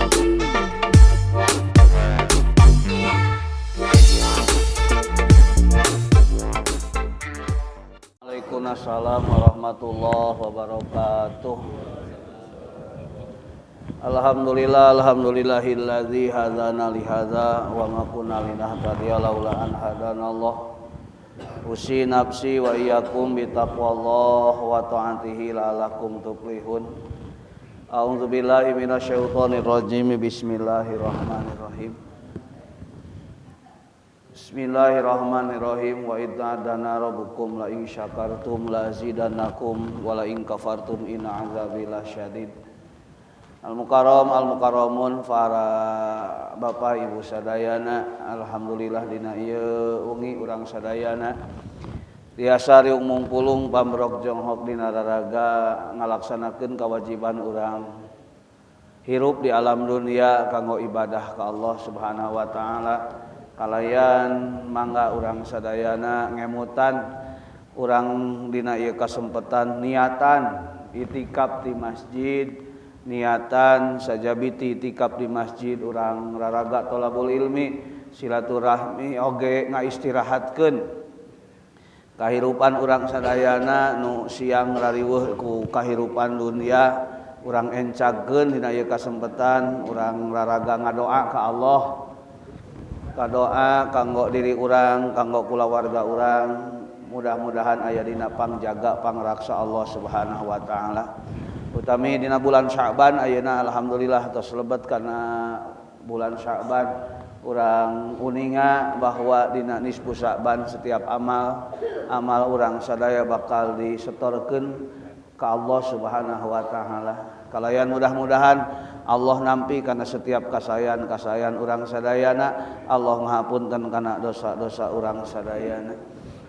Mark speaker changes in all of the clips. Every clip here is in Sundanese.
Speaker 1: Waalaikumsalam warahmatullahi wabarakatuh. Alhamdulillah, alhamdulillahilladzi hadana li hadza wa ma kunna linahtadiya laula an hadanallah. Usi nafsi wa iyyakum bi taqwallah wa ta'atihi la'allakum tuflihun. A'udzu billahi minasyaitonir rajim. Bismillahirrahmanirrahim. Bismillahirrahmanirrahim. Wa idza adana rabbukum la in syakartum la azidannakum wa la in kafartum inna azabi lasyadid. Al-mukarram al-mukarramun, para bapak ibu sadayana, alhamdulillah dina ieu wengi urang sadayana tiasa riung mungpulung pamrok jonghok dina raraga ngalaksanakeun kewajiban urang hirup di alam dunia kanggo ibadah ka Allah Subhanahu wa taala. Kalayan mangga urang sadayana ngemutan urang dina ieu kasempatan niatan itikaf di masjid, niatan sajabiti itikaf di masjid urang raraga tolabul ilmi, silaturahmi oge ngaistirahatkeun kahirupan urang sadayana nu siang rariweuh ku kahirupan dunia, urang encagkeun dina ieu kasempatan urang raraga ngadoa ka Allah, kadoa kanggo diri urang, kanggo kulawarga urang, mudah-mudahan aya dina pangjaga pangraksa Allah Subhanahu wa taala. Utami dina bulan Sya'ban ayeuna alhamdulillah tos lebet kana bulan Sya'ban, urang uninga bahwa dina nisfu Sya'ban setiap amal amal urang sadaya bakal disetorkeun ka Allah Subhanahu wa taala. Kalayan mudah-mudahan Allah nampi karena setiap kasayan-kasayan urang sadayana, Allah ngahapunten kana dosa-dosa urang sadayana.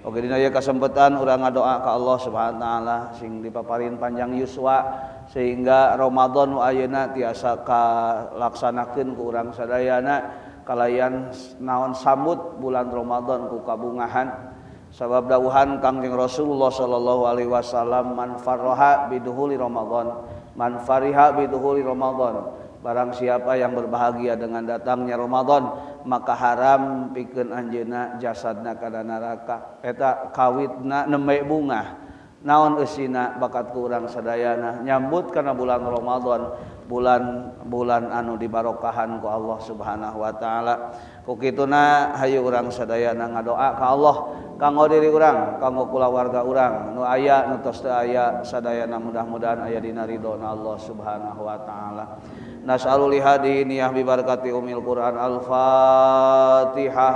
Speaker 1: Oke, dina ieu kasempatan urang ngadoa ka Allah Subhanahu wa taala sing dipaparin panjang yuswa sehingga Ramadan nu ayeuna tiasa kalaksanakeun ku urang sadayana, kalayan naon sambut bulan Ramadan ku kabungahan. Sabab dawuhan Kangjeng Rasulullah sallallahu alaihi wasallam, man farraha biduhuli Ramadan, man fariha biduhuli Ramadan, barang siapa yang berbahagia dengan datangnya Ramadan maka haram pikeun anjeunna jasadna kana neraka. Eta kawitna nembe bungah naon eusina bakat ku urang sadayana nyambut kana bulan Ramadan, bulan-bulan anu dibarokahan ku Allah Subhanahu wa taala. Ku kituna hayu urang sadayana ngadoa ka Allah kanggo diri urang, kanggo kulawarga urang nu aya nu tos teu aya sadayana mudah-mudahan aya dina ridona Allah Subhanahu wa taala. Nas'alu li hadhihi niyah bi barakati umil Quran. Al-Fatihah.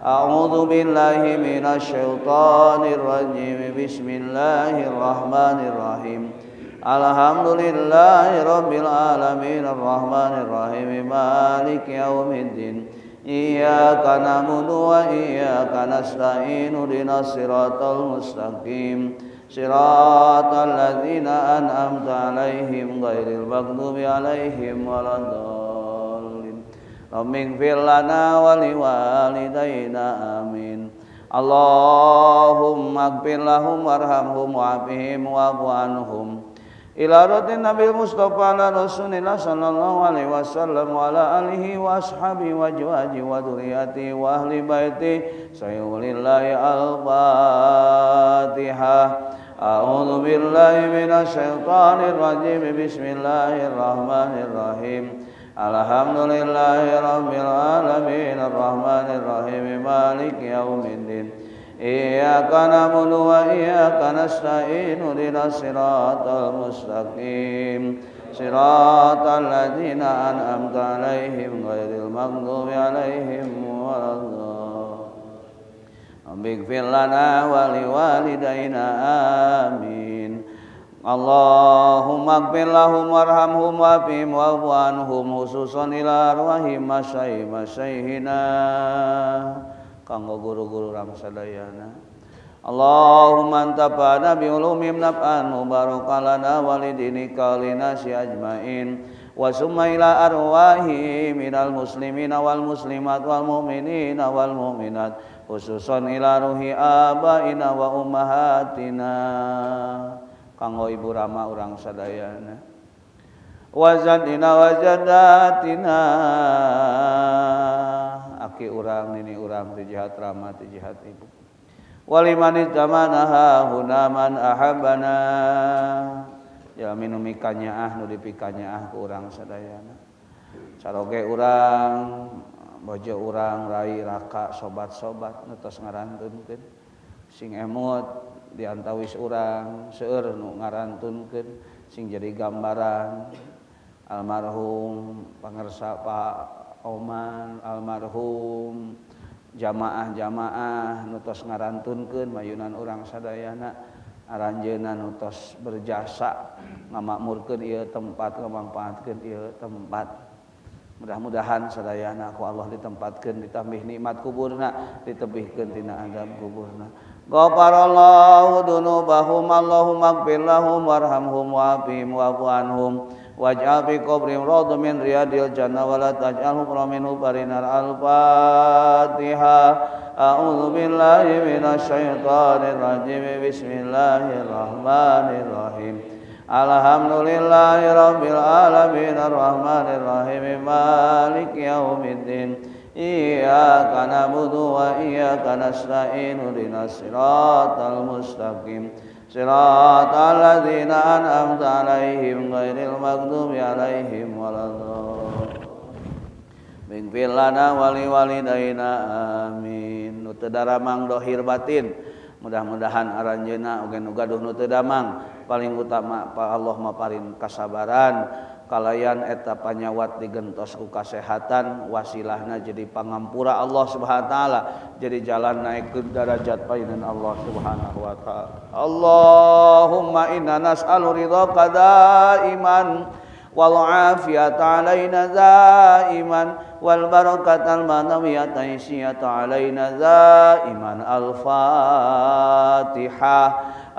Speaker 1: A'udzu billahi minasyaitonir rajim. Bismillahirrahmanirrahim. Alhamdulillahi rabbil alamin arrahmanir rahim maliki yaumiddin. Iyyaka na'budu wa iyyaka nasta'in ihdinas siratal mustaqim siratal ladzina an'amta 'alaihim ghairil maghdubi 'alaihim waladdallin. Rabbighfir lana wa liwalidayna amin. Allahumma ighfir lahum warhamhum wa'afihim wa'fu anhum. Ila ratin Nabi Mustafa ala Rasulillah sallallahu alaihi wasallam wa ala alihi wa ashabihi wa azwajihi wa dzurriyyatihi wa ahli baiti sayyulillahi al-Fatihah. A'udzu billahi minasyaitonir rajim. Bismillahirrahmanirrahim. Alhamdulillahi rabbil alamin arrahmanir rahim maliki yaumiddin. Iyyaka na'budu wa iyyaka nasta'in ihdinas siratal mustaqim siratal ladzina an'amta 'alaihim ghairil maghdubi 'alaihim waladdallin. Ighfir lana wa liwalidayna amin. Allahumma ighfir lahum warhamhum wa'fihim wa'fu anhum khususan ila arwahi masyayihina kanggo guru-guru urang sadayana. Allahumma antafa'na bi ulumihim naf'an mubarakatan lana wa lidinika linasi ajmain wa summa ila arwahi minal muslimina wal muslimat wal mu'minina wal mu'minat khususan ila ruhi abaina wa ummahatina kanggo ibu rama urang sadayana. wa zadina wa jadatina aki urang nini urang ti jihat rama ti jihat ibu waliman tamanaha hunaman ahabbana jalmi nu mikanyaah nu dipikanyaah ku urang sadayana caroge urang bojo urang rai raka sobat-sobat nu tos ngarantunkeun sing emut di antawis urang seueur nu ngarantunkeun sing jadi gambaran almarhum pangersa Pak Oman almarhum jamaah-jamaah nu tos ngarantunkeun mayunan urang sadayana aranjeunna nu tos berjasa ngamakmurkeun ieu tempat ngamangpaatkeun ieu tempat mudah-mudahan sadayana ku Allah ditempatkeun ditambih nikmat kuburna ditebihkeun tina azab kuburna. Ghafarallahu dzunubahum Allahumma ighfir lahum warhamhum wa'afihim wa'fu anhum waj'al fi qabrihim rawdatan min riyadil jannah wa la taj'alhum minhu barinar. Al-Fatihah. A'udzu billahi minasyaitonir rajim. Bismillahirrahmanirrahim. Alhamdulillahi rabbil alamin arrahmanir rahim maliki yaumiddin. Iyyaka na'budu wa iyyaka nasta'in ihdinas siratal mustaqim siratal ladzina an'amta 'alaihim ghairil maghdubi 'alaihim waladdallin. Ighfir lana wa liwalidayna amin. Nu teu daramang dohir batin mudah-mudahan aranjeunna oge nu gaduh nu teu damang paling utama pa Allah maparin kasabaran kalayan eta panyawat digentos ku kasehatan wasilahna jadi pangampura Allah Subhanahu wa taala jadi jalan naik ke derajat painan Allah Subhanahu wa taala. Allahumma inna nas'alu ridhaka daiman wal afiyata alaina daiman wal barakatal manawiyata isiyata alaina daiman. Al-Fatihah.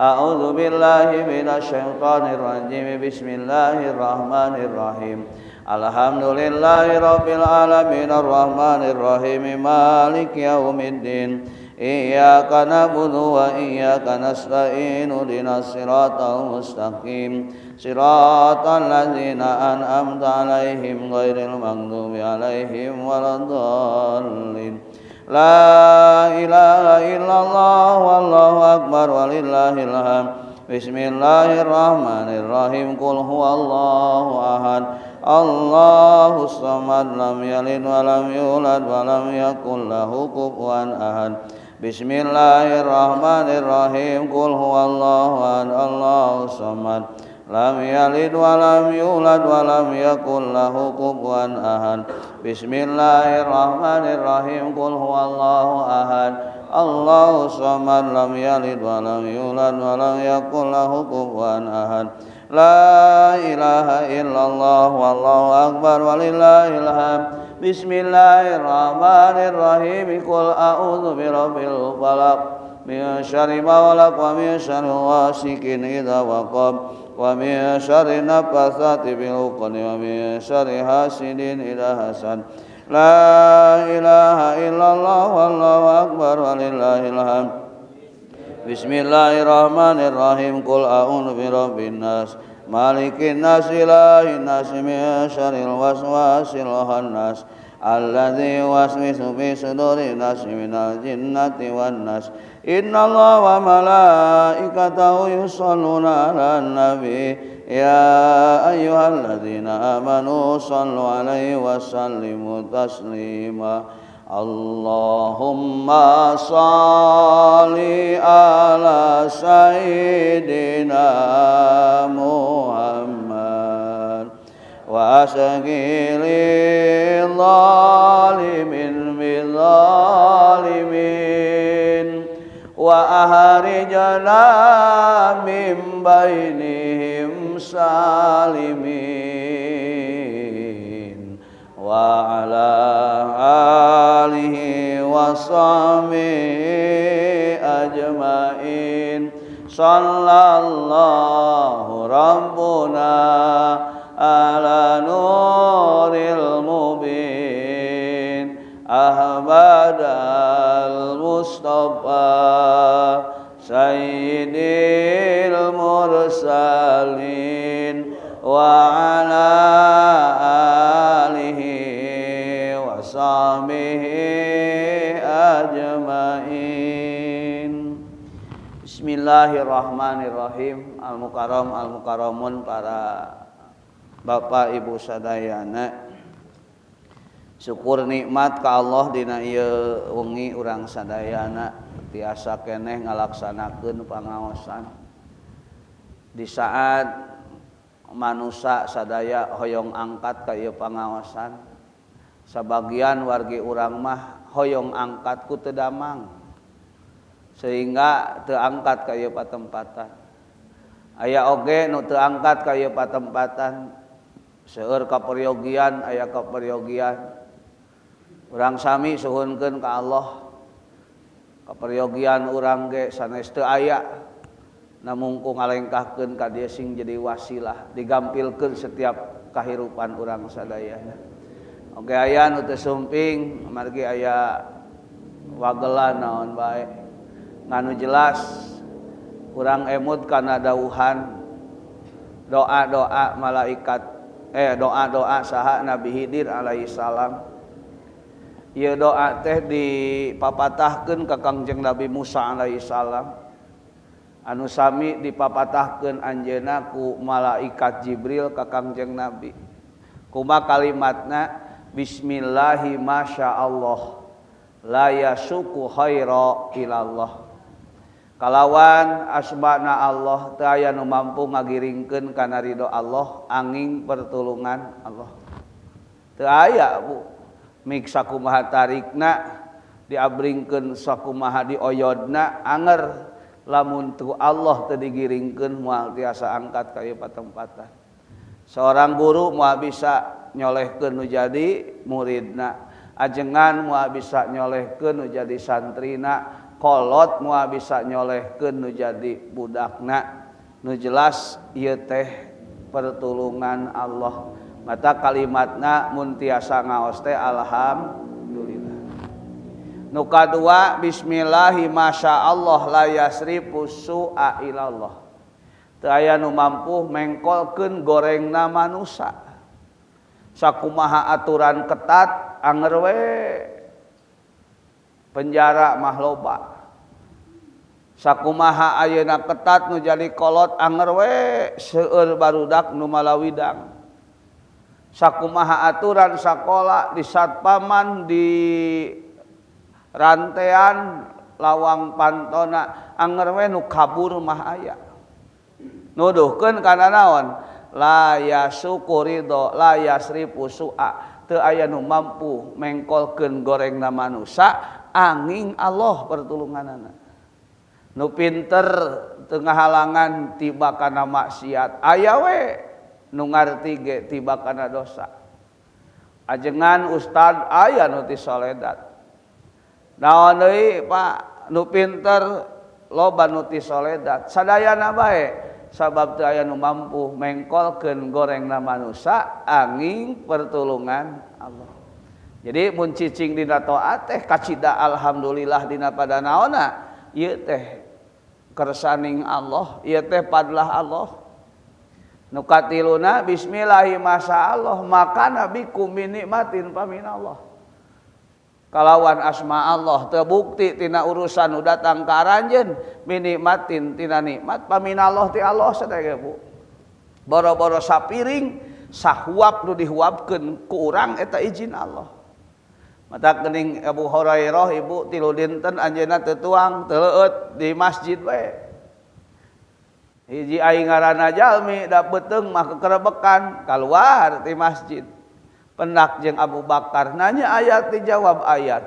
Speaker 1: A'udzu billahi minasyaitonir rajim. Bismillahirrahmanirrahim. Alhamdulillahi rabbil alamin arrahmanir rahim maliki yaumiddin. Iyyaka na'budu wa iyyaka nasta'in ihdinas siratal mustaqim siratal ladzina an'amta 'alaihim ghairil maghdubi 'alaihim waladdallin. La ilaha illallah wallahu akbar walillahil hamd. Bismillahirrahmanirrahim. Qul huwallahu ahad Allahus samad lam yalid wa lam yulad wa lam yakul lahu kufuwan ahad. Bismillahirrahmanirrahim. Qul huwallahu ahad Allahus samad lam yalid wa lam yulad wa lam yakul lahu kufuwan ahad. Bismillahirrahmanirrahim. Qul huwallahu ahad Allahus samad lam yalid wa lam yulad wa lam yakul lahu kufuwan ahad. La ilaha illallah wallahu akbar walillahil hamd. Bismillahirrahmanirrahim. Qul a'udzu birabbil falaq min syarri ma khalaq wa min syarri ghasiqin idza waqab wa min syarri naffatsati fil 'uqad wa min syarri hasidin idza hasad. La ilaha illallah wallahu akbar walillahil hamd. Bismillahirrahmanirrahim. Qul a'udzu birabbin nas malikin nas ilahin nas min syarril waswasil khannas alladzi yuwaswisu fi sudurin nas minal jinnati wan nas. Innallaha wa malaikatahu yusholluna 'alan nabi ya ayyuhalladzina amanu shallu 'alaihi wa sallimu taslima. Allahumma shalli ala sayyidina Muhammad wa asghili zalimin bizzalimin wa ahrijna min bainihim salimin wa ala alihi wa sahbihi ajmain. Sallallahu rabbuna ala nuril mubin ahmad al mustafa sayyidil mursalin wa ala Bismillahirrahmanirrahim. Al-Mukarram al-Mukarramun, para bapak ibu sadayana. Syukur nikmat ka Allah dina ieu wengi urang sadayana tiasa keneh ngalaksanakeun pangaosan. Di saat manusia sadaya hoyong angkat ka ieu pangaosan, sabagian wargi urang mah hoyong angkat ku teu damang, sehingga teu angkat ka ieu patempatan. Aya oge nu teu angkat ka ieu patempatan, seueur kaperyogian, aya kaperyogian. Urang sami suhunkeun ka Allah, kaperyogian urang ge sanes teu aya, namung ku ngalengkahkeun ka dieu sing jadi wasilah, digampilkeun setiap kahirupan urang sadayana. Oge aya nu teu sumping, margi aya wagelan naon bae. Nganu jelas urang emut kana dawuhan doa-doa malaikat, doa-doa saha Nabi Khidir alaihi salam. Ieu doa teh dipapatahkeun ka Kangjeng Nabi Musa alaihi salam, anu sami dipapatahkeun anjeunna ku malaikat Jibril ka Kangjeng Nabi. Kumaha kalimatna? Bismillahi masyaallah la yasuku khaira ilallah. Kalawan asmana Allah teu aya nu mampu ngagiringkeun kana ridho Allah angin pertulungan Allah. Teu aya Bu, mik sakumaha tarikna diabringkeun sakumaha dioyodna anger lamun tu Allah teu digiringkeun moal tiasa angkat ka ieu patempatan. Seorang guru moal bisa nyolehkeun nu jadi muridna, ajengan moal bisa nyolehkeun nu jadi santrina, kolot moal bisa nyolehkeun nu jadi budakna. Nu jelas ieu teh pertulungan Allah. Mata kalimatna mun tiasa ngaos teh alhamdulillah. Nu kadua bismillahi masyaallah la yasrifu su'a ilallah. Teu aya nu mampu mengkolkeun gorengna manusa. Sakumaha aturan ketat anger we penjara mah loba. Sakumaha ayeuna ketat nu jadi kolot anger we seueur barudak nu malawidang. Sakumaha aturan sakola di satpaman di rantean lawang pantona anger we nu kabur mah aya. Nuduhkeun kana naon? La yasukurido la yasrifu su'a. Teu aya nu mampu mengkolkeun gorengna manusa angin Allah pertulunganana. Nu pinter teu ngahalangan tiba kana maksiat aya we nu ngarti ge tiba kana dosa. Ajengan ustad aya nu ti soledat. Naon deui Pak, nu pinter loba nu ti soledat. Sadayana bae sabab teu aya nu mampu mengkolkeun gorengna manusa angin pertulungan Allah. Jadi mun cicing dina taat teh kacida alhamdulillah dina pada naonna ieu teh kersaning Allah, ieu teh padlah Allah. Nu katiluna bismillahi masyaallah maka nabikum min nikmatin paminallah. Kalawan asma Allah terbukti tina urusan nu datang ka aranjeun min nikmatin tina nikmat paminallah ti Allah sadaya Bu. Boro-boro sapiring sahuap nu dihuapkeun ku urang eta izin Allah. Mata geuning Abu Hurairah ibu tilu dinten anjeunna teu tuang teu leueut di masjid we. Hiji aing ngaranna jalmi da beuteung mah kekerebekan kaluar ti masjid. Pendak jeung Abu Bakar nanya ayat dijawab ayat.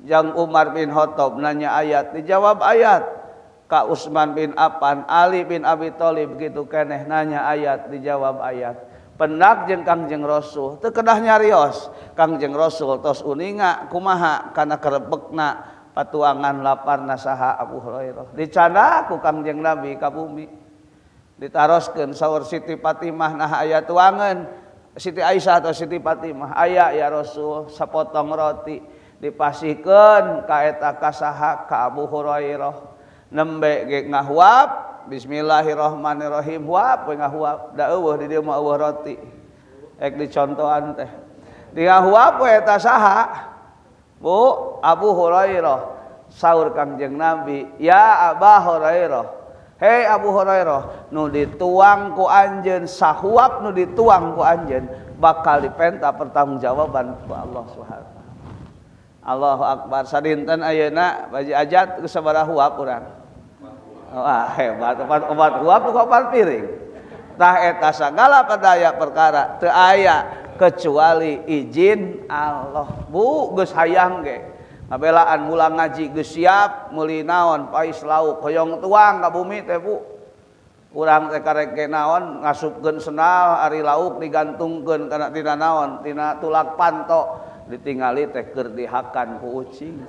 Speaker 1: Jeung Umar bin Khattab nanya ayat dijawab ayat. Ka Utsman bin Affan, Ali bin Abi Thalib gitu keneh nanya ayat dijawab ayat. Pendak jeung Kangjeng Rasul teu kedah nyarios. Kangjeng Rasul tos uninga kumaha kana kerebekna patuangan laparna saha Abu Hurairah. Dicanda ku Kangjeng Nabi ka bumi. Ditaroskeun saur Siti Fatimah nah aya tuangeun Siti Aisyah atau Siti Fatimah aya ya Rasul sapotong roti dipasihkeun ka eta ka saha ka Abu Hurairah. Nembe ge ngahuap bismillahirrahmanirrahim huap we ngahuap da eueuh di dieu mah eueuh roti ek dicontohan teh digahuap we eta saha Bu Abu Hurairah. Saur Kangjeng Nabi ya Aba Hurairah Hei Abu Hurairah, nu dituang ku anjeun sahuap nu dituang ku anjeun bakal dipenta pertanggungjawaban ku Allah Subhanahu. Allahu Akbar. Sadinten ayeuna baji ajat geus sabaraha huap urang? Wah, hebat. Opat huap ku opat piring. Tah eta sagala padaya perkara teu aya kecuali izin Allah. Bu geus hayang ge. Ngabelaan mulang ngaji geus siap meuli naon pais lauk hoyong tuang ka bumi teh Bu. Urang teh karek ge naon ngasupkeun sendal ari lauk digantungkeun kana tina naon tina tulak panto ditingali teh keur dihakan ku ucing.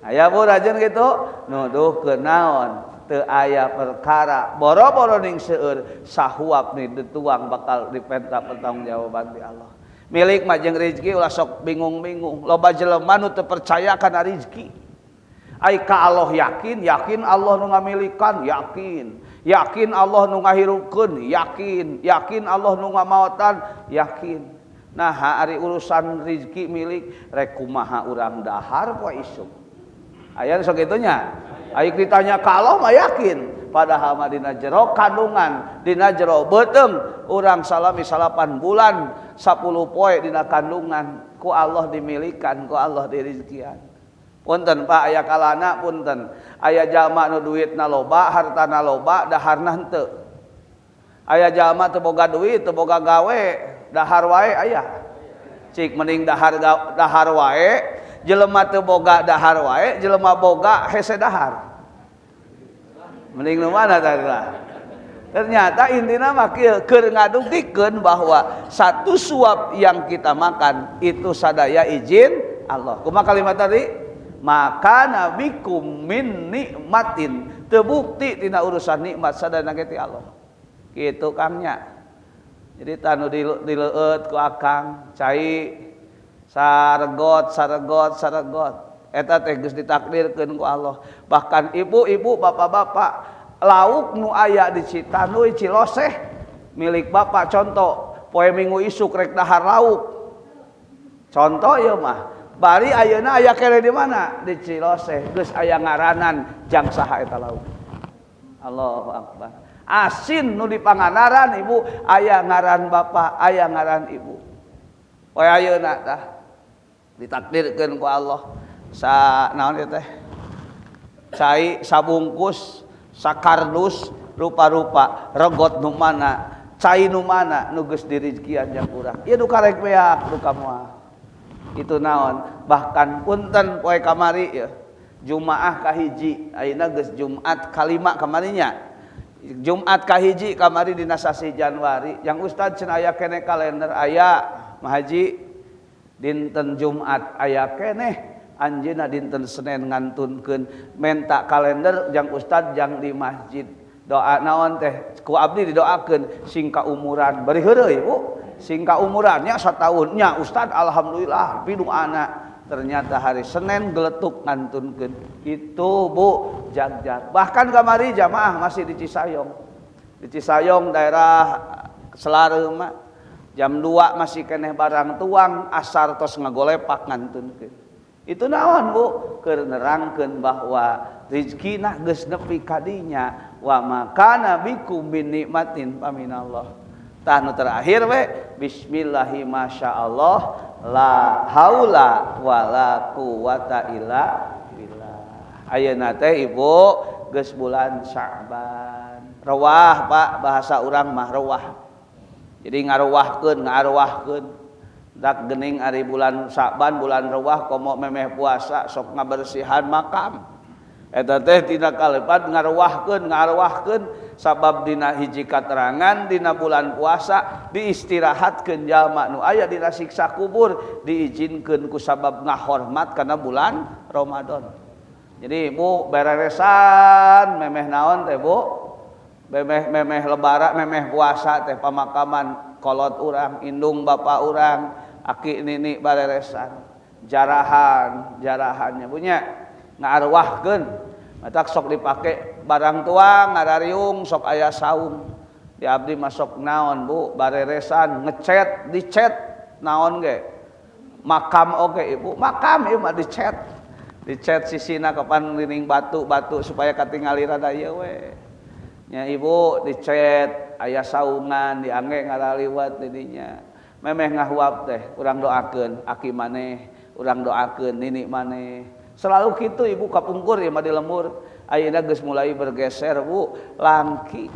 Speaker 1: Aya Bu rajin kitu nuduhkeun naon teu aya perkara boro-boro ning seueur sahuap ni dituang bakal dipenta pertanggungjawaban di Allah. Milik mah jeung rezeki ulah sok bingung-bingung. Loba jelema nu teu percaya kana rezeki. Ai ka Allah yakin, yakin Allah nu ngamilikan, yakin. Yakin Allah nu ngahirupkeun, yakin. Yakin Allah nu ngamaotan, yakin. Nah, ari urusan rezeki milik rek kumaha urang dahar poe isuk. Aya sok kitu nya. Ai ditanya ka Allah mah yakin. Padahal mah dina jero kandungan, dina jero beuteung urang salami 8 bulan 10 poe dina kandungan ku Allah dimilikan, ku Allah dirizkian. Punten Pak, aya kalana punten. Aya jalma nu duitna loba, hartana loba, daharna henteu. Aya jalma teu boga duit, teu boga gawe, dahar wae aya. Cik mending dahar dahar wae, jelema teu boga dahar wae, jelema boga hese dahar. Mending nu mana tadi lah. Ternyata intina mah kieu keur ngadugikeun bahwa satu suap yang kita makan itu sadaya izin Allah. Kumaha kalimat tadi? Maka nabikum min nikmatin. Terbukti tina urusan nikmat sadaya ge ti Allah. Kitu Kang nya. Jadi tanu dileueut ku akang cai saregot saregot saregot. Eta teh geus ditakdirkeun ku Allah. Bahkan ibu-ibu, bapak-bapak, lauk nu aya di Citanduy Ciloseh milik bapak contoh poe Minggu isuk rek dahar lauk. Contoh ieu mah. Bari ayeuna aya kene di mana? Di Ciloseh geus aya ngaranan jang saha eta lauk. Allahu Akbar. Asin nu di Pangandaran ibu aya ngaran bapak, aya ngaran ibu. Poe ayeuna tah ditakdirkeun ku Allah. Sa naon ieu teh? Cai sabungkus, sakardus rupa-rupa, regot nu mana, cai nu mana nu geus dirizkian jang urang. Ieu nu karek beak, nu kamoal. Itu naon? Bahkan punten poe kamari ya. Jumaah kahiji, ayeuna geus Jumat kalima kamarinya. Jumat kahiji kamari dina sasih Januari. Yang ustad cenah aya keneh kalender aya, Mahaji dinten Jumat aya keneh. Anjeunna dinten Senin ngantunkeun menta kalender jang ustad jang di masjid. Doa naon teh ku abdi didoakeun sing kaumuran bari heureuy Bu. Sing kaumurannya sataun nya ustad alhamdulillah piduana. Ternyata hari Senin geletuk ngantunkeun. Itu Bu jag-jag. Bahkan kamari jamaah masih di Cisayong. Di Cisayong daerah Selareum mah jam 2 masih keneh barang tuang asar tos ngagolepak ngantunkeun. Itu naon Bu? Keur nerangkeun bahwa rizkina geus nepi ka dinya wa makana bikum min nikmatin faminallah. Tah nu terakhir we bismillahi masyaallah la haula wala quwata illa billah. Ayeuna teh Ibu geus bulan Sya'ban. Rewah Pak, bahasa urang mah rewah. Jadi ngaruwahkeun, ngaruwahkeun. Dak gening ari bulan Sya'ban, bulan rewah komo memeh puasa sok ngabersihan makam. Eta teh tina kalepat ngaruwahkeun, ngaruwahkeun sabab dina hiji katerangan dina bulan puasa diistirahatkeun jalma nu aya dina siksa kubur diizinkeun ku sabab ngahormat kana bulan Ramadan. Jadi Bu bereresan memeh naon teh Bu? Memeh memeh lebaran, memeh puasa teh pamakaman kolot urang, indung bapak urang, aki nini bareresan. Jarahan, jarahannya punya ngaarwahkeun. Matak sok dipake barang tuang ngarariung sok aya saung. Di abdi masuk naon Bu, bareresan ngecet, dicet naon ge. Makam oge Ibu, makam ieu mah dicet. Dicet sisina kapan lining batu-batu supaya katingali rada ieu we. Nya ibu dicet aya saungan diangge ngaraliwat di dinya. Memeh ngahuap teh urang doakeun aki maneh, urang doakeun nini maneh. Selalu kitu ibu kapungkur ieu mah di lembur. Ayeuna geus mulai bergeser Bu, langki.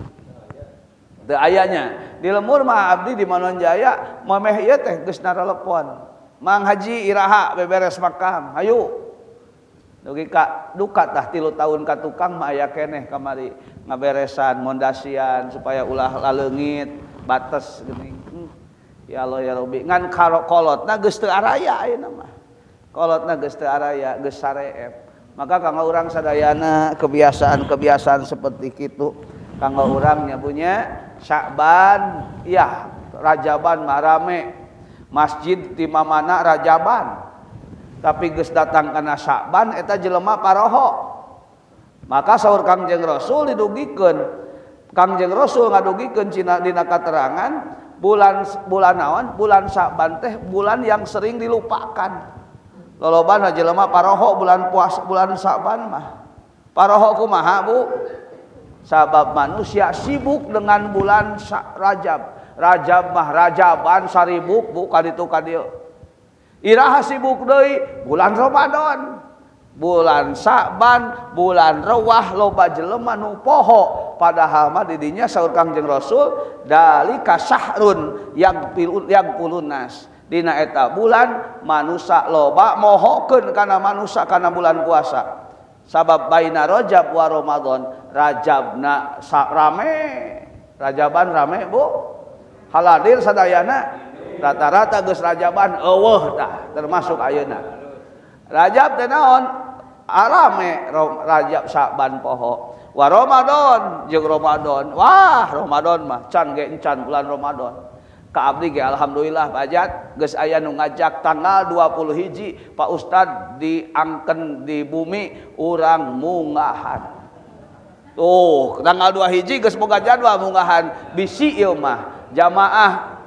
Speaker 1: Teu aya nya. Di lembur mah abdi di Manonjaya memeh ieu teh geus naralepon. Mang Haji iraha beberes makam, hayu. Dugi ka duka tah 3 tahun ka tukang mah aya keneh kamari ngaberesan mondasian supaya ulah laleungit bates geuning. Ya Allah ya Rabbi ngan kolotna geus teu araya ayeuna mah. Kolotna geus teu araya, geus sareep. Maka kanggo urang sadayana kebiasaan-kebiasaan seperti kitu kanggo urang nya punya Sya'ban ya Rajaban mah rame. Masjid di mamana Rajaban. Tapi geus datang kana Sya'ban eta jelema paroho. Maka saur Kangjeng Rasul didugikeun. Kangjeng Rasul ngadugikeun cina dina katerangan bulan bulan naon? Bulan Sya'ban teh bulan yang sering dilupakan. Lolobana jelema paroho bulan puasa bulan Sya'ban mah. Paroho kumaha Bu? Sabab manusia sibuk dengan bulan Rajab. Rajab mah rajaban saribuk Bu kaditu ka dieu. Iraha sibuk deui bulan Ramadan, bulan Sa'ban, bulan Rewah loba jelema nu poho padahal mah di dinya saur Kangjeng Rasul dalika syahrun yang pulunas. Dina eta bulan manusa loba mohokeun kana manusa kana bulan puasa. Sabab baina Rajab wa Ramadan, Rajabna rame, Rajaban rame Bu. Haladir sadayana rata-rata geus Rajaban eueuh tah termasuk ayeuna. Rajab teh naon? Arame Rajab Sa'ban poho. Wa Ramadan jeung Ramadan. Wah, Ramadan mah can ge encan bulan Ramadan. Ka abdi ge alhamdulillah pajat geus aya nu ngajak tanggal 20 hiji Pak Ustad diangken di bumi urang munggahan. Tuh, tanggal 2 hiji geus boga jadwal munggahan bisi ieu mah. Jamaah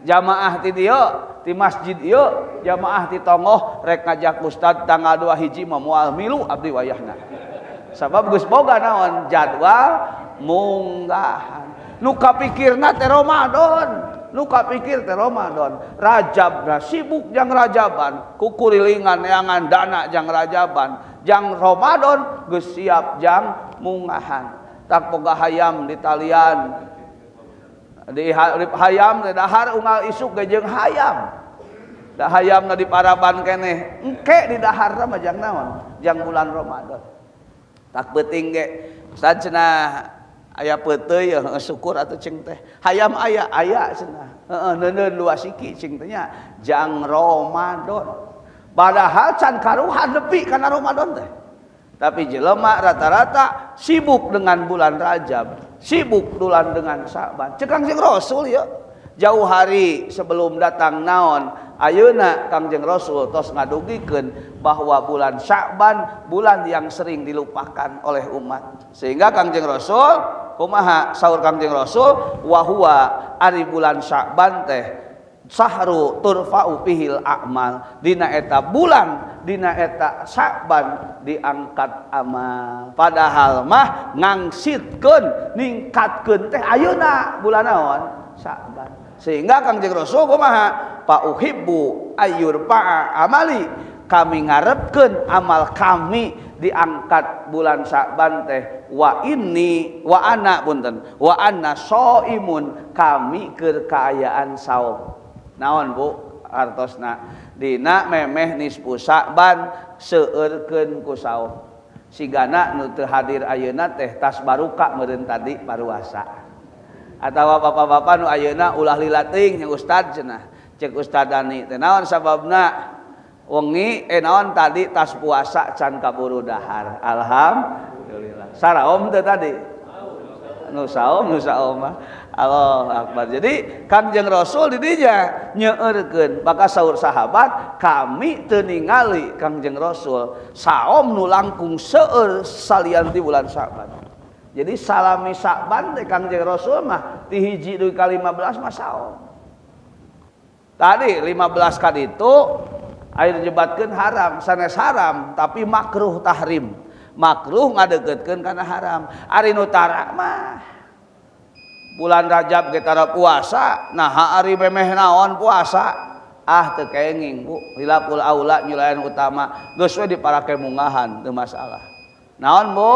Speaker 1: jamaah ti dieu ti masjid ieu jamaah ti tonggoh rek ngajak ustad tanggal 2 hiji mah moal milu abdi wayahna. Sabab geus boga naon jadwal munggahan. Nu kapikirna teh Ramadan, nu kapikir teh Ramadan. Rajab na sibuk jang Rajaban, kukurilingan neangan dana jang Rajaban, jang Ramadan geus siap jang munggahan. Tak boga hayam di talian. Di hayam teh dahar unggal isuk ge jeung hayam. Da hayamna di paraban keneh, engke di dahar mah jang naon? Jang bulan Ramadan. Tak peuting ge ustad cenah aya peuteuy syukur atuh cing teh. Hayam aya aya cenah. Heeh neuneun dua siki cing teh nya jang Ramadan. Padahal can karuhan nepi kana Ramadan teh. Tapi jelema rata-rata sibuk dengan bulan Rajab, sibuk bulan dengan Sa'ban. Cek Kangjeng Rasul ya, jauh hari sebelum datang naon, ayeuna Kangjeng Rasul tos ngadugikeun bahwa bulan Sya'ban bulan yang sering dilupakan oleh umat. Sehingga Kangjeng Rasul kumaha saur Kangjeng Rasul wa huwa ari bulan Sya'ban teh sahru turfa'u fihil a'mal. Dina eta bulan, dina eta Sya'ban diangkat amal. Padahal mah ngangsitkeun, ningkatkeun teh ayeuna bulan naon? Sya'ban. Sehingga Kangjeng Rasul kumaha? Fa uhibbu ayyurfa'a amali. Kami ngarepkeun amal kami diangkat bulan Sya'ban teh wa inni wa ana punten wa anna shaimun, kami keur kaayaan saum. Naon Bu artosna? Dina memeh nisfu Sya'ban seueurkeun ku saum. Sigana nu teu hadir ayeuna teh tas baruka meureun tadi paruasa. Atawa bapak-bapak nu ayeuna ulah lila teuing nya ustad cenah. Cek Ustad Dani teh naon sababna? Wengi naon tadi tas puasa can kaburu dahar. Alhamdulillah. Saraom teh tadi. Nu saum nu saum mah. Allah Akbar. Jadi Kangjeng Rasul di dinya nyeueurkeun maka saur sahabat kami teu ningali Kangjeng Rasul saum nu langkung seueur salian ti bulan Sya'ban. Jadi salami Sya'ban teh Kangjeng Rasul mah ti hiji dugi ka 15 mah saum. Tadi 15 kali itu air jebatkeun haram, sanes haram tapi makruh tahrim. Makruh ngadeukeutkeun kana haram. Ari nu tara mah bulan Rajab ge tara puasa, naha ari memeh naon puasa? Ah teu kenging Bu, hilaful aula nyulayan utama, geus we diparake mungahan teu masalah. Naon Bu?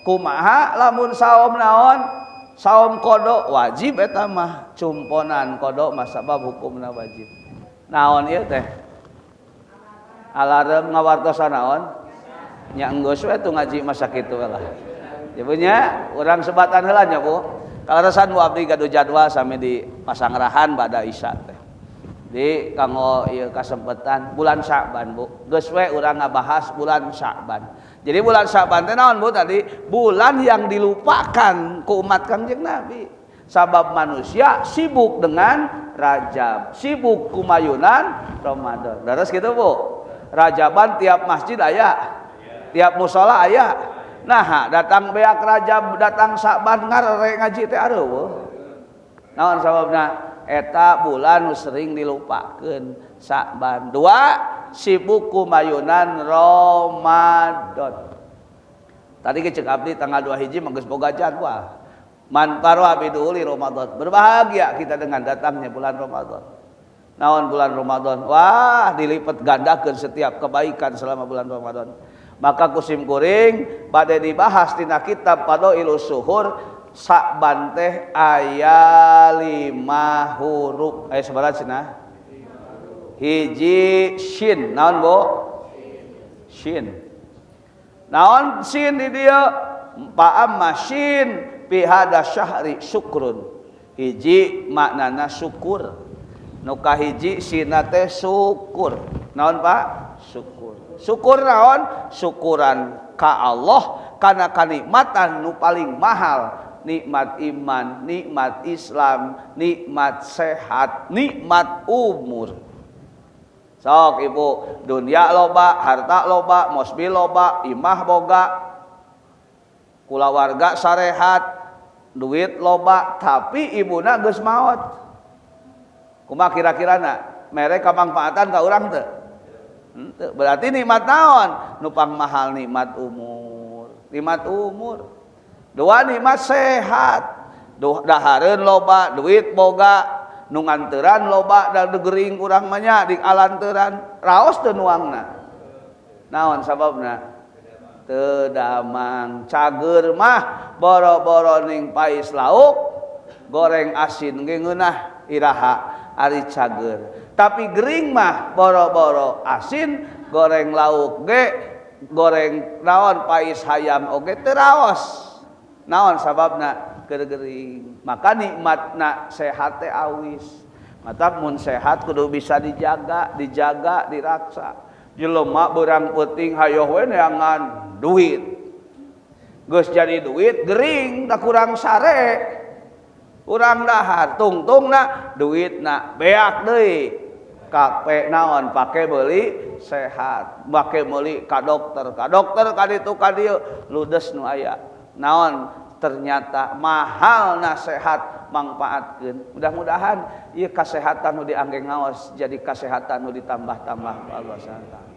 Speaker 1: Kumaha lamun saum naon? Saum qada wajib eta mah, cumponan qada mah sabab hukumna wajib. Naon ieu teh? Alarm ngawartosan naon? Nya enggeus we tuh ngaji masa kitu lah. Ya nya urang sebatan heula nya Bu. Kaleresan Bu abdi gaduh jadwal sami di Pasangrahan bada Isya teh. Di kanggo ieu kasempetan bulan Sya'ban Bu. Geus we urang ngabahas bulan Sya'ban. Jadi bulan Sya'ban teh naon Bu tadi? Bulan yang dilupakan ku umat Kangjeng Nabi. Sabab manusia sibuk dengan Rajab, sibuk kumayunan Ramadan. Terus gitu Bu. Rajaban tiap masjid aya, tiap musola aya. Nah, datang beak Rajab, datang Sya'ban ngarere ngaji teh areueuh. Naon sababna? Eta bulan nu sering dilupakeun Sya'ban. Dua, sibuk kumayunan Ramadan. Tadi ge ceuk abdi tanggal 2 hiji mah geus boga jadwal. Man farwa biduli Ramadan. Berbahagia kita dengan datangnya bulan Ramadan. Naon bulan Ramadan? Wah, dilipat gandakeun setiap kebaikan selama bulan Ramadan. Maka kusim kuring bade dibahas dina kitab Fadhailus Suhur Sa'ban teh aya 5 huruf. Aya sabaraha cenah? Hiji shin. Naon Bu? Shin. Naon shin di dieu? Pa amma shin fi hada syahri syukrun. Hiji maknana syukur. Nu kahiji sina teh syukur. Naon Pak? Syukur. Syukur naon? Syukuran ka Allah kana kanikmatan nu paling mahal, nikmat iman, nikmat Islam, nikmat sehat, nikmat umur. Sok ibu, dunia loba, harta loba, mobil loba, imah boga, kulawarga sarehat, duit loba, tapi ibuna geus maot. Kumaha kira-kirana? Mere kamangfaatan ka urang teu? Henteu. Berarti nikmat naon? Nu pangmahal nikmat umur. Nikmat umur. Dua nikmat sehat. Dahareun loba, duit boga, nu nganteran loba da gering urang mah nya di alanteran, raos teu nuangna. Naon sababna? Teu damang. Cager mah boro-boro ning pais lauk, goreng asin ge ngeunah iraha ari cager. Tapi gering mah boro-boro asin, goreng lauk ge, goreng naon pais hayam oge teu raos. Naon sababna? Keur gering. Maka nikmatna sehat teh awis. Matak mun sehat kudu bisa dijaga, dijaga, diraksa. Jelema beurang peuting hayoh we neangan duit. Geus jadi duit gering da kurang sare. Kurang dahar, tungtungna duitna beak deui. Kape naon pake meuli sehat, pake meuli ka dokter ka ditu ka dieu ludes nu aya. Naon ternyata mahalna sehat mangpaatkeun. Mudah-mudahan ieu kasehatan nu diangge ngaos jadi kasehatan nu ditambah-tambah ku Allah Subhanahu wa taala.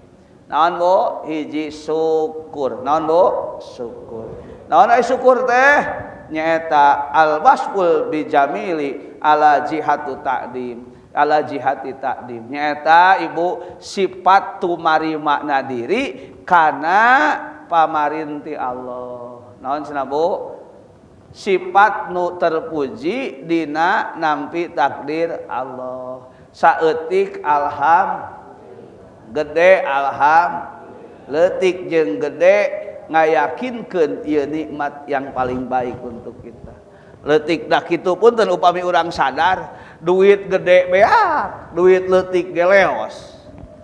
Speaker 1: Naon Bu? Hiji syukur. Naon Bu? Syukur. Naon ai syukur teh? Nyaeta al-wasful bijamili ala jihatu ta'dim, ala jihati ta'dim. Nyaeta ibu sifat tumarima diri kana pamarinti Allah. Naon cenah Bu? Sifat nu terpuji dina nampi takdir Allah. Saeutik alham, gede alham, leutik jeung gede ngayakinkeun ieu nikmat yang paling baik untuk kita. Leutik dah kitu pun teu upami urang sadar duit gede beak, duit leutik ge leos.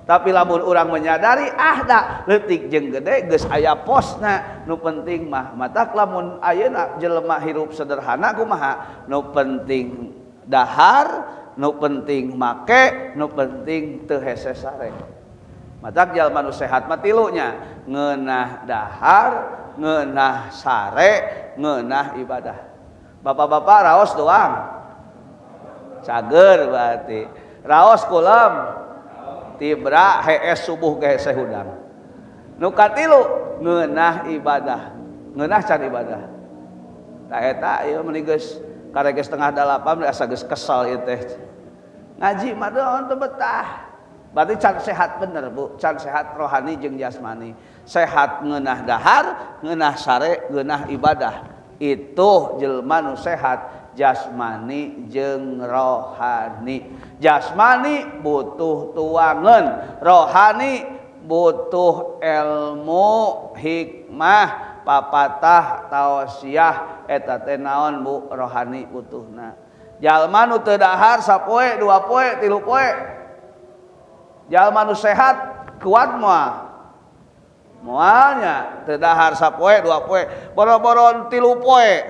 Speaker 1: Tapi lamun urang menyadari ah da leutik jeung gede geus aya posna, nu penting mah matak lamun ayeuna jelema hirup sederhana kumaha, nu penting dahar, nu penting make, nu penting teu hese sare. Matak jalma nu sehat mah tilunya, ngeunah dahar, ngeunah sare, ngeunah ibadah. Bapak-bapak raos doang. Cager berarti. Raos kulem tibra hees subuh ge hese hudang. Nu katilu Ngeunah ibadah. Ngeunah can ibadah. Tah eta ieu meuni geus karek 7:30 asa geus kesel ieu teh. Ngaji mah teu betah. Berarti can sehat bener Bu, can sehat rohani jeung jasmani. Sehat ngeunah dahar, ngeunah sare, ngeunah ibadah. Itu jelema nu sehat jasmani jeung rohani. Jasmani butuh tuangan, rohani butuh ilmu, hikmah, papatah, tausiah eta teh naon Bu, rohani butuhna. Jalma nu teu dahar sapoe, dua poe, tilu poe. Jalma nu sehat kuat moal. Moalnya teu dahar sapoe, dua poe, boro-boro tilu poe.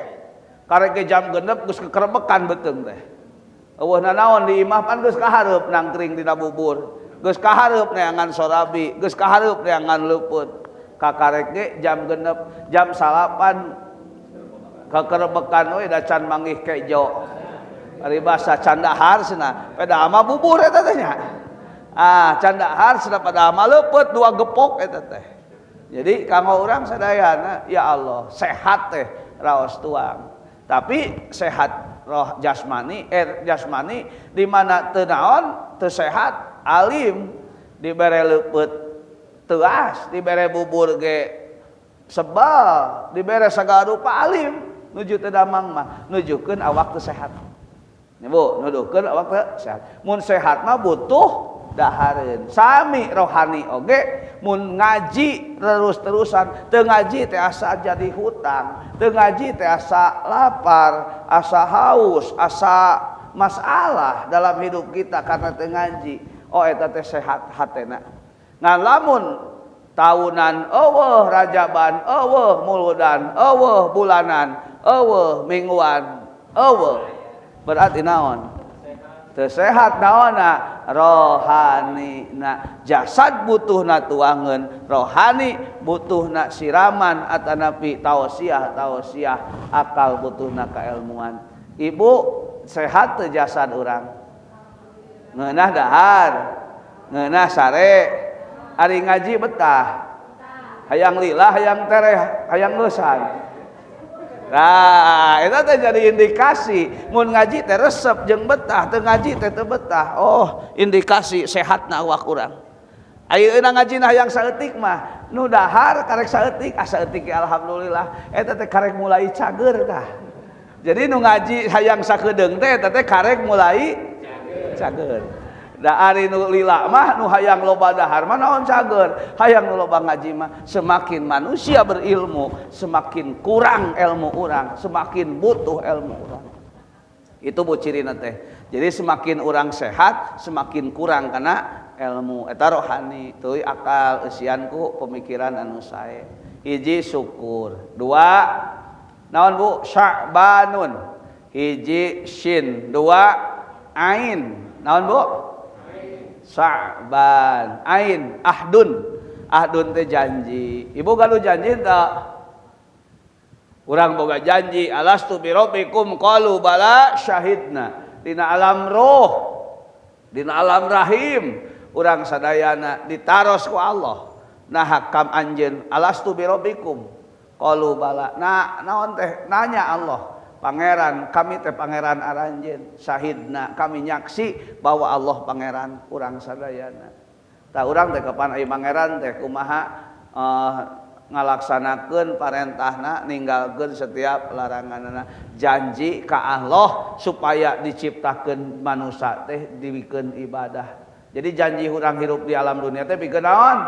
Speaker 1: Karek ge jam 6 geus kekerebekan beuteung teh. Eueuh nanaon di imah pan geus kahareup nangkring dina bubur. Geus kahareup neangan sorabi, geus kahareup neangan leupeut. Kakarek ge jam 6, jam 9 kekerebekan we da can manggih kejo. Ari basa can dahar cenah, padahal mah bubur eta teh nya. Ah, can dahar cenah padahal mah leupeut dua gepok eta teh. Jadi kanggo urang sadayana ya Allah, sehat teh raos tuang. Tapi sehat roh jasmani, jasmani di mana teu naon, teu sehat, alim dibere leupeut teuas, dibere bubur ge sebal, dibere sagala rupa alim, nuju teu damang mah, nujukeun awak teu sehat. Bu, nuduhkeun awak teu sehat. Mun sehat mah butuh dahareun. Sami rohani oge mun ngaji terus-terusan, teu ngaji teh asa jadi hutang, teu ngaji teh asa lapar, asa haus, asa masalah dalam hidup kita karena teu ngaji. Oh eta teh sehat hatena. Ngan lamun tahunan eueuh, rajaban eueuh, muludan eueuh, bulanan eueuh, mingguan eueuh, berarti naon? Teu sehat naonna? Rohani na. Jasad butuhna tuangeun, rohani butuhna siraman atanapi tausiah, tausiah, akal butuhna kailmuan. Ibu sehat teu jasad urang? Ngeunah dahar, ngeunah sare, ari ngaji betah. Hayang lila, hayang tereh, hayang leusan. Nah, itu teh jadi indikasi mun ngaji teh resep jeung betah, teu ngaji teh teu betah. Oh, indikasi sehatna awak urang. Ayeuna ngaji na hayang saeutik mah, nu dahar karek saeutik, ah saeutik ge alhamdulillah. Eta teh karek mulai cager tah. Jadi nu ngaji hayang sakedeung teh eta teh karek mulai cager. Da ari nu lila mah nu hayang loba dahar mah naon cager, hayang nu loba ngaji mah. Semakin manusia berilmu, semakin kurang ilmu urang, semakin butuh ilmu urang. Itu bu cirina teh. Jadi semakin orang sehat, semakin kurang karena ilmu. Eta rohani, teuy akal eusian ku pemikiran anu sae. Hiji syukur, dua naon Bu? Sya'banun. Hiji shin, dua ain. Naon Bu? Sya'ban, ain, ahdun. Ahdun teh janji. Ibu gaduh janji teu? Urang boga janji, alastu birabbikum qalu bala syahidna. Dina alam roh, dina alam rahim, urang sadayana ditaros ku Allah. Nah hakam anjeun alastu birabbikum qalu bala. Nah naon teh nanya Allah. Pangeran kami teh pangeran aranjeun, syahidna kami nyaksi bahwa Allah pangeran urang sadayana. Tah urang teh kapan aya pangeran teh kumaha ngalaksanakeun parentahna, ninggalkeun setiap laranganna. Janji ka Allah supaya diciptakeun manusia teh dibikeun ibadah. Jadi janji urang hirup di alam dunia teh pikeun naon?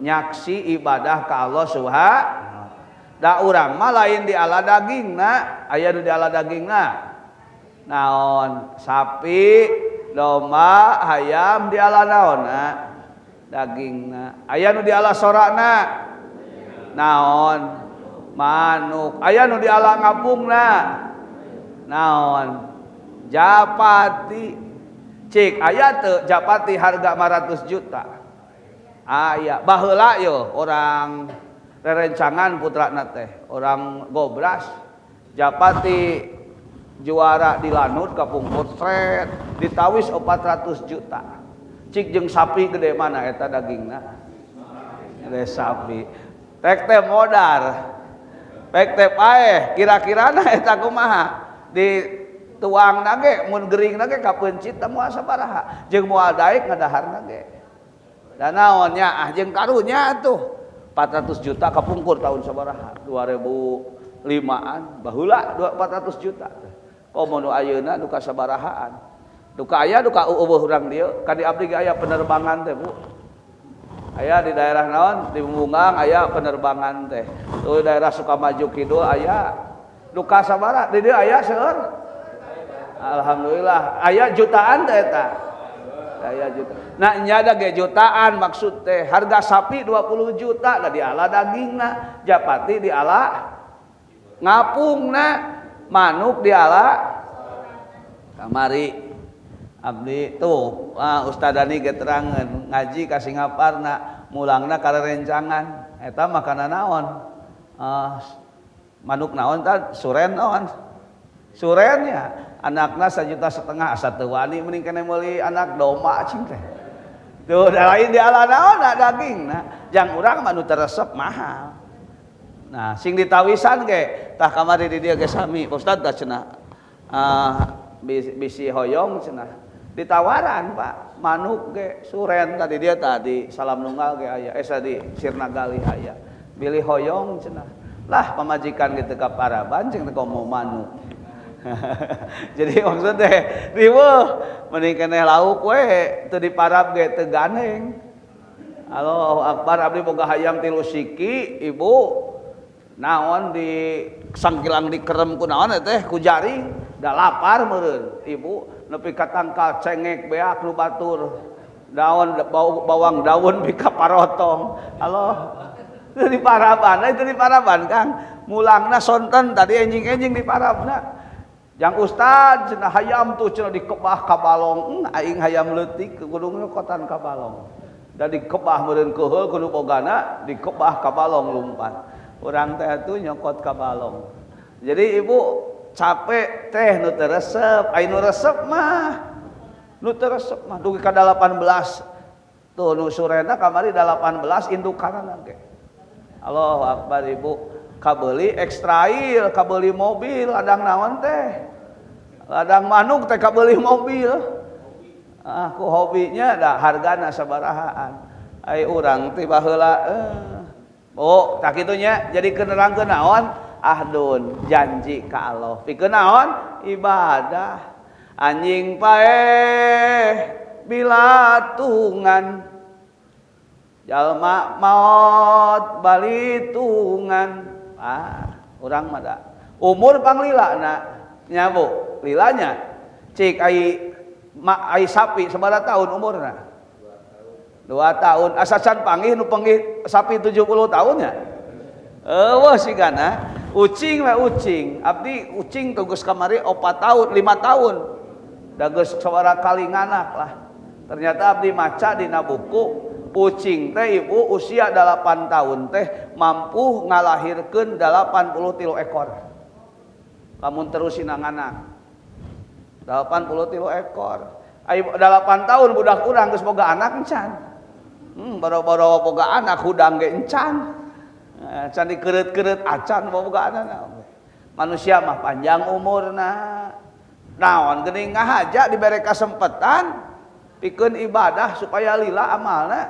Speaker 1: Nyaksi ibadah ka Allah subhanahu. Da urang mah lain di ala dagingna, aya nu di ala dagingna. Naon? Sapi, domba, hayam di ala naonna? Dagingna. Aya nu di ala sorana? Naon? Manuk. Aya nu di ala ngapungna? Naon? Japati. Cik aya teu japati harga 500 juta? Aya. Baheula yo orang rerencangan putrana teh, orang gobras japati juara di Lanud kapungkur tret ditawis 400 juta. Cik jeung sapi gede mana eta dagingna? Gede sapi. Rek teh modar. Rek teh paeh, kira-kirana eta kumaha? Di tuang nage mun gering nage kapeuncit teh moal sabaraha. Jeung moal daek ngadaharna ge. Da naon nya ah jeung karunya atuh. 400 juta kapungkur tahun sabaraha? 2005-an baheula 400 juta. Komo nu ayeuna duka sabarahaan. Duka aya duka eueuh urang dieu, ka di abdi ge aya penerbangan teh, Bu. Aya di daerah naon? Di Bumbungang aya penerbangan teh. Tuh daerah Sukamaju Kidul aya. Duka sabaraha? Di dieu aya seueur. Alhamdulillah, aya jutaan teh eta. Aya juta. Nah nya da ge jutaan maksud teh. Harga sapi 20 juta da diala dagingna, japati diala ngapungna, manuk diala kamari. Abdi tuh Ustaz Dani ge terangeun ngaji ka Singaparna mulangna karerencangan eta makanan naon manuk naon tah suren naon suren ya anakna 1,5 juta asa teu wani mending keneh meuli anak domba cing teh tuh da lain diala naon dagingna jang urang mah nu teu resep mahal. Nah sing ditawisan ge tah kamari di dieu ge sami Pak Ustaz tah cenah bisi hoyong cenah ditawaran Pak manuk ge suren tadi dia tadi salam nunggal ge aya tadi Sirnagalih aya bilih hoyong cenah lah pamajikan gitu ka paraban cing teh komo manuk. Jadi maksud teh riweuh mending keneh lauk we teu diparab ge teu gandeng. Allahu akbar abdi boga hayam 3 siki ibu naon di sangkilang dikerem ku naon teh ku jaring da lapar meureun ibu nepi ka tangkal cengek beak nu batur daun bawang daun bika parotong. Allah itu di paraban, itu di paraban Kang mulangna sonten tadi enjing-enjing di parabna jang ustad cenah hayam tuh cenah dikebah ka balong aing hayam leutik kudu nyokotan ka balong da dikebah meureun keuheul kudu bogana dikebah ka balong lumpat urang teh atuh nyokot ka balong. Jadi ibu capek teh nu teu resep, ai nu resep mah nu teu resep mah dugi ka 18 tuh nu surena kamari 18 indukanana ge. Allahu akbar ibu kabeuli ekstrail, kabeuli mobil ladang naon teh? Ladang manuk teh kabeuli mobil. Ah ku hobinya da hargana sabarahaan. Ai urang teh baheula oh tak kitu nya jadi kenerangkeun naon? Ahdun janji ka Allah pikeun naon ibadah anjing paeh bilatungan jalma maot balitungan ah urang mah da umur panglilana nya Bu lilanya cik ai ai sapi sabaraha tahun umurna 2 tahun asa can panggih nu panggih sapi 70 tahun nya eueuh sigana ucing we ucing abdi ucing tugas kamari 4 tahun 5 tahun da geus sabaraha kali nganak lah ternyata abdi maca dina buku ucing teh ibu usia 8 tahun teh mampu ngalahirkeun 83 ekor lamun terusin nganak 83 ekor ai 8 tahun budak urang geus boga anak encan boro-boro boga anak hudang ge encan can dikeureut-keureut acan boga anak. Manusia mah panjang umurna naon geuning ngahaja dibere kasempetan pikeun ibadah supaya lila amalna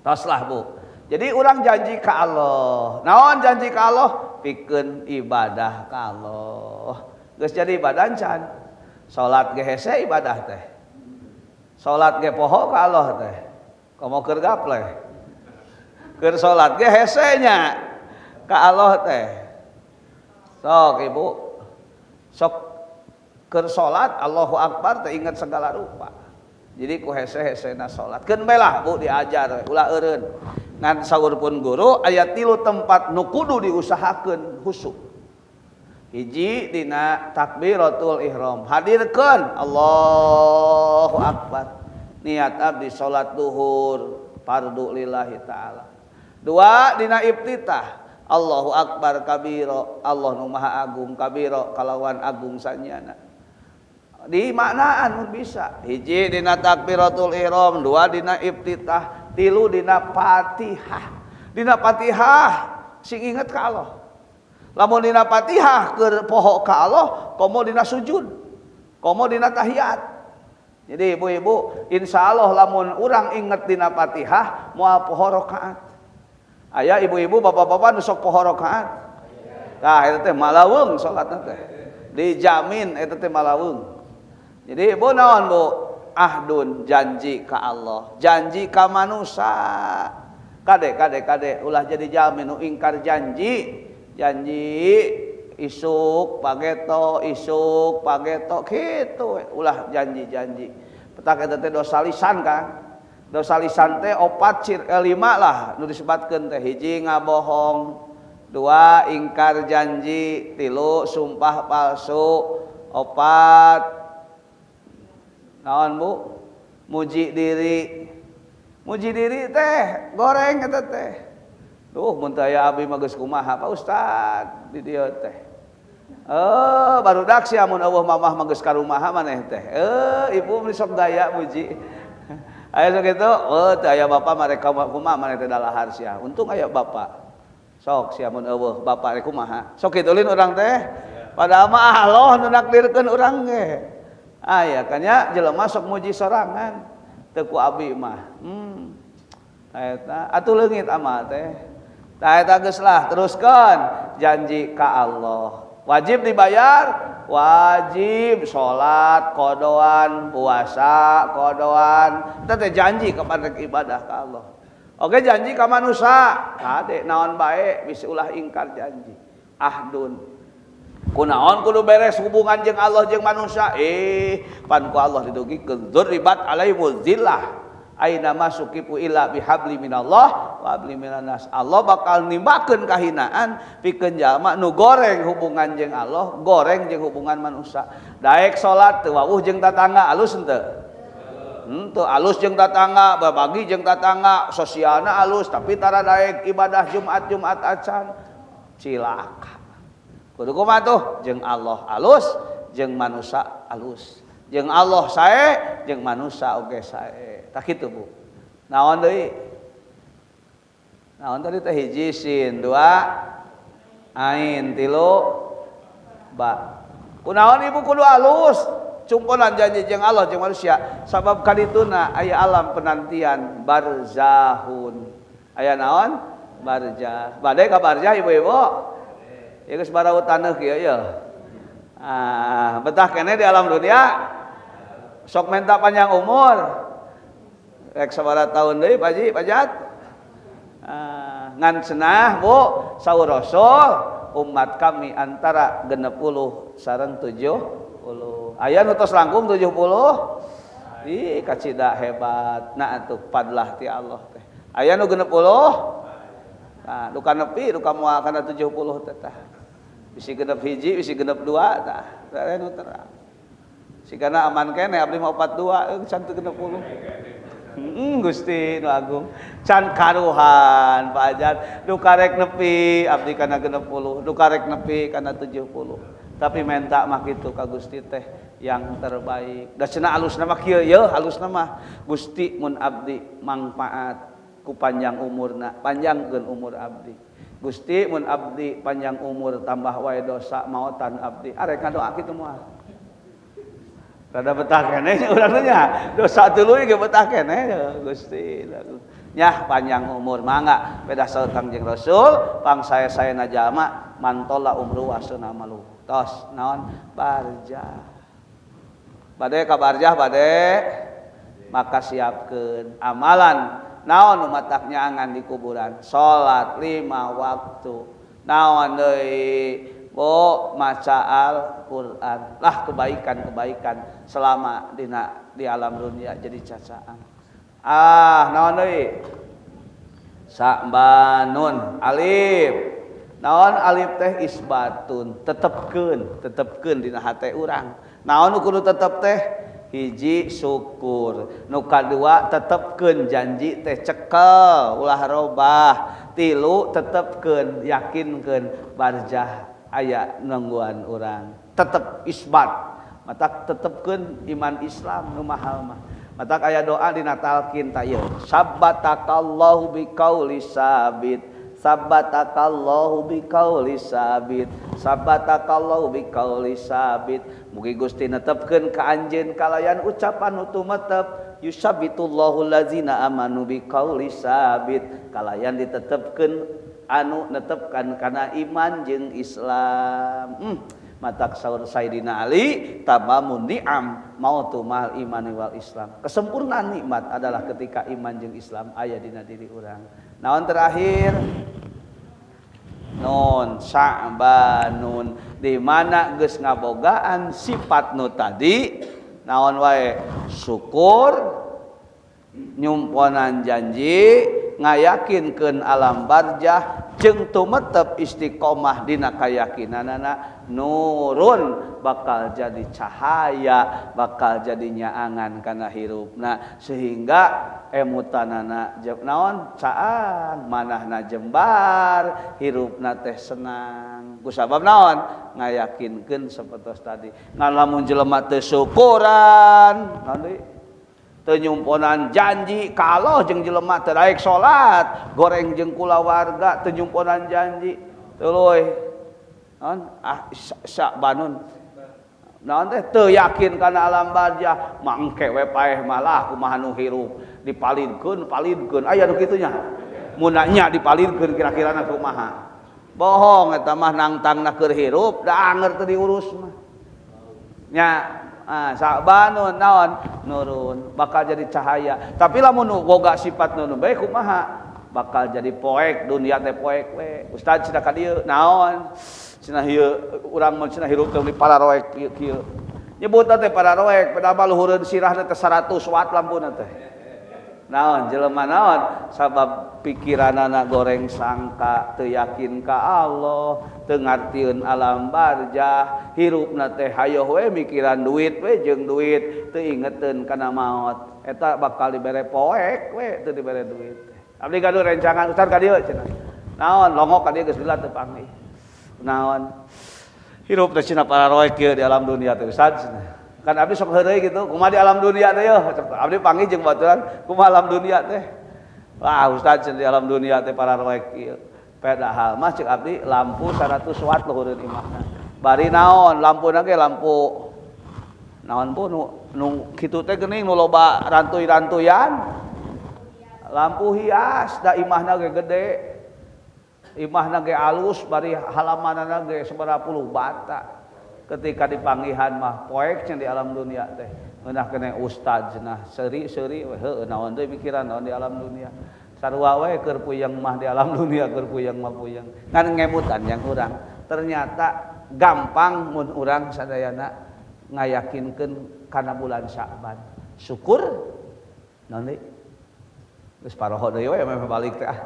Speaker 1: tos lah Bu. Jadi urang janji ka Allah naon janji ka Allah pikeun ibadah ka Allah geus jadi ibadah can salat ge hese ibadah teh salat ge poho ka Allah teh komo keur gapleh keur salat ge hese nya ka Allah teh sok ibu sok keur salat Allahu akbar teh ingat segala rupa. Jadi ku hese-hesena salat keun bae lah Bu diajar ulah eureun ngan saur pun guru aya 3 tempat nu kudu diusahakeun khusyuk. Hiji dina takbiratul ihram hadirkeun Allahu akbar niat abdi salat duhur fardu lillahi taala. 2 dina iftitah Allahu akbar kabiro Allah nu maha agung kabiro kalawan agung sanyana. Di maknaan mun bisa hiji dina takbiratul ihram, 2 dina iftitah, 3 dina Fatihah. Dina Fatihah sing inget ka Allah. Lamun dina Fatihah keur poho ka Allah, komo dina sujud, komo dina tahiyat. Jadi ibu-ibu, insya Allah lamun urang inget dina Fatihah moal poho rakaat. Aya ibu-ibu, bapak-bapak nu sok poho rakaat? Tah, eta teh malaweung salatna teh. Dijamin eta teh malaweung. Jadi ibu, naon, Bu? Ahdun, janji ka Allah, janji ka manusia. Kade, kade, kade, ulah jadi jalmi nu ingkar janji. Janji isuk pageto, isuk pageto, kitu ulah janji-janji. Petak eta teh dosa lisan kan. Dosa lisan teh opat lima lah nu disebatkeun teh: hiji, ngabohong; dua, ingkar janji; tilu, sumpah palsu; opat, naon, Bu? Muji diri. Muji diri teh goreng eta teh. Duh, mun teu aya abi mah geus kumaha, Pak Ustad, di dieu teh. Eh, barudak sia, mun euweuh mamah mah geus karumaha maneh teh. Eh, ibu sok gaya muji. Aya sok kitu, oh, teu aya bapak mah rek kumaha maneh teh, dalahar sia. Untung aya bapak. Sok sia, mun euweuh bapak rek kumaha. Sok kitu ulin urang teh. Padahal mah Allah nu nakdirkeun urang ge. Aya kan ya jelema sok muji sorangan. Teu ku abi mah. Eta atuh leungit amal teh. Tah, eta geus lah, teruskeun janji ka Allah. Wajib dibayar, wajib salat qodoan, puasa qodoan. Eta teh janji kepada ibadah ka Allah. Oke, janji ka manusia, kade, naon bae bisi ulah ingkar janji. Ahdun. Kunaon kudu beres hubungan jeung Allah jeung manusia? Eh, pan ku Allah didugikeun, dzuribat alaihimuz zillah aina ma tsuqifu illa bihabli minallah wa habli minanas. Allah bakal nimbakeun kahinaan pikeun jalma nu goreng hubungan jeung Allah, goreng jeung hubungan manusia. Daek salat teu wawuh jeung tatangga, alus henteu? Henteu alus jeung tatangga, berbagi jeung tatangga, sosialna alus, tapi tara daek ibadah Jumat-Jumat acan. Cilaka. Kudu kumaha tuh? Jeung Allah alus, jeung manusia alus. Jeung Allah sae, jeung manusia oge sae. Tah kitu, Bu. Naon deui? Naon tadi teh? Hiji sin, dua ain, tilu ba. Kunaon ibu kudu alus? Cumponan janji jeung Allah jeung manusia. Sabab kadituna aya alam penantian barzahun. Aya naon? Barzah. Bade ka barzah, ibu-ibu? Ya geus barau taneuh kieu ya. Ah, betah keneh di alam dunia. Sok minta panjang umur. Rek sabaraha tahun deui, Pak Haji, Pak Jat? Ah, ngan cenah, Bu, saur Rasul, umat kami antara 60 sareng 70. Aya nu tos langkung 70? Ih, kacida hebat. Nah, atuh fadlah ti Allah teh. Aya nu 60? Nah, duka nepi, duka moal kana 70 teh tah. Bisi 61, bisi 62 tah. Tah nu terang. Sigana aman keneh, abdi mah 42, euy, can teu 60. Gusti nu agung. Can karuhan, Pak Ajat. Duka rek nepi abdi kana 60, duka rek nepi kana 70. Tapi menta mah kitu ka Gusti teh yang terbaik. Da cenah alusna mah kieu yeuh, alusna mah Gusti, mun abdi mangfaat ku panjang umurna, panjangkeun umur abdi. Gusti, mun abdi panjang umur tambah wae dosa, maotan abdi. Arek ngadoa kitu moal. Rada betah keneh urang nya. Dosa tuluy ge betah keneh, Gusti. Nyah, panjang umur mangga beda saur Kangjeng Rasul, pang saya-saya jalma man thola umru wa amalu. Tos naon? Barjah. Bade ka barjah, bade? Maka siapkeun amalan naon nu matak nyangan di kuburan. Salat 5 waktu. Naon deui, Bu? Maca Al-Qur'an lah, kebaikan-kebaikan selama dina di alam dunia jadi cacaan. Ah, naon deui? Sa'banun alif. Naon alif teh? Isbatun, tetepkeun, tetepkeun dina hate urang. Naon nu kudu tetep teh? Hiji, syukur. Nu kadua, tetepkeun janji teh, cekel, ulah robah. Tilu, tetepkeun, yakinkeun barzah aya nungguan urang. Tetep isbat, mata tetepkeun iman Islam nu mahal mah. Matak aya doa dina talqin ta ieu. Sabbatakallahu biqauli sabit. Sabbatakallahu biqauli sabit. Sabbatakallahu biqauli sabit. Mugi Gusti netepkeun ka anjeun kalayan ucapan nu tumetep. Yusabitullahu allazina amanu biqauli sabit. Kalayan ditetepkeun anu netepkan kana iman jeung Islam. Matak saur Sayyidina Ali tamamun ni'am mautu mal imani wal Islam. Kesempurnaan nikmat adalah ketika iman jeung Islam aya dina diri urang. Naon terakhir? Nun Sya'banun, di mana geus ngabogaan sifat nu tadi naon wae? Syukur, nyumponan janji, ngayakinkeun alam barjah jeung tumetep istiqomah dina kayakinanana, nurun bakal jadi cahaya, bakal jadi nyaangan kana hirupna sehingga emutanana naon caang, manahna jembar, hirupna teh senang. Kusabab naon? Ngayakinkeun sapertos tadi. Ngan lamun jelema teu syukuran, naon deui? Teu nyumponan janji, kalau jeung jelema teu daek salat, goreng jeung kulawarga teu nyumponan janji. Tuluy naon? Ah Sya'banun. Naon teh teu yakin kana alam barjah, mangke we paeh malah kumaha nu hirup dipalidkeun, palidkeun. Aya nu kitu nya. Mun nya dipalidkeun kira-kirana kumaha? Bohong eta mah nangtangna keur hirup, da anger teu diurus mah. Nya Sya'banun naon nurun bakal jadi cahaya. Tapi lamun nu boga sifat nu bae kumaha? Bakal jadi poek, dunia teh poek we. Ustaz cenah ka dieu naon? Cenah ieu urang mah cenah hirup teh pararoek kieu kieu. Nyebutna teh pararoek, padahal mah luhureun sirahna teh 100 watt lampuna teh. Naon jelema naon? Sabab pikiranana goreng sangka, teu yakin ka Allah, teu ngartieun alam barjah, hirupna teh hayoh we mikiran duit we jeung duit, teu ingeteun kana maot. Eta bakal dibere poek we teu dibere duit. Abdi gaduh rencangan Ustaz ka dieu cenah. Naon longok ka dieu geus lila teu panggih. Naon hirup teh cenah pararoek kieu di alam dunia teh Ustaz cenah. Kan abdi sok heureuy gitu, kumaha di alam dunia teh yeuh? Abdi panggih jeung baturan, kumaha alam dunia teh? Wah Ustaz cenah di alam dunia teh pararoek kieu. Padahal mah cek abdi lampu 100 watt luhureun imahna. Bari naon lampuna ge lampu naon bu nu kitu teh geuning nu loba rantuy-rantuyan. Lampu hias da imahna ge gede. Imahna ge alus bari halamanana ge sabaraha puluh bata. Ketika dipanggihan mah poek cenah di alam dunia teh. Ngeunah keneh ustaz cenah seuri-seuri we heueuh naon deui mikiran naon di alam dunia. Sarua we keur puyeng mah di alam dunia keur puyeng mah puyeng. Ngan ngemutan yang urang. Ternyata gampang mun urang sadayana ngayakinkeun kana bulan Sya'ban. Syukur naon deui? Geus paroho deui we meh balik teh ah.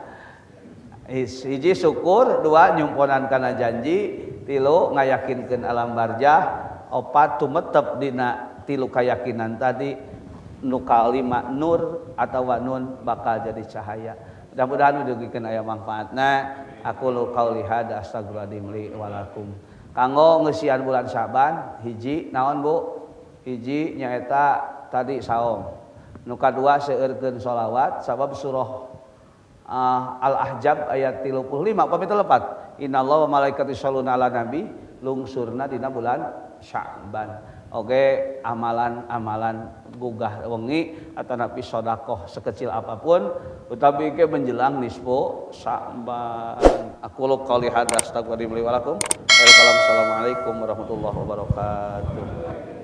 Speaker 1: Hiji syukur, dua nyumponan kana janji, tilu ngayakinkeun alam barjah, opat tumetep dina tilu kayakinan tadi, nu kalima nur atawa nun bakal jadi cahaya. Mudah-mudahan dugikeun aya manfaatna. Aku lu qauli hada astagfirullahaladzim li wa lakum. Kanggo ngeusian bulan Sya'ban, hiji naon Bu? Hiji nyaeta tadi saum. Nu kadua seueurkeun sholawat sabab surah Al-Ahzab ayat 35 pamit lepat. Innallaha wa malaikatahu yusholluna ala nabi lungsurna dina bulan Sya'ban. Oke, amalan-amalan gugah wengi atanapi sedekah sekecil apapun utawi ke menjelang nisfu Sya'ban. Aku lu qauli hadza astagfirullahaladzim li wa lakum. Assalamualaikum warahmatullahi wabarakatuh.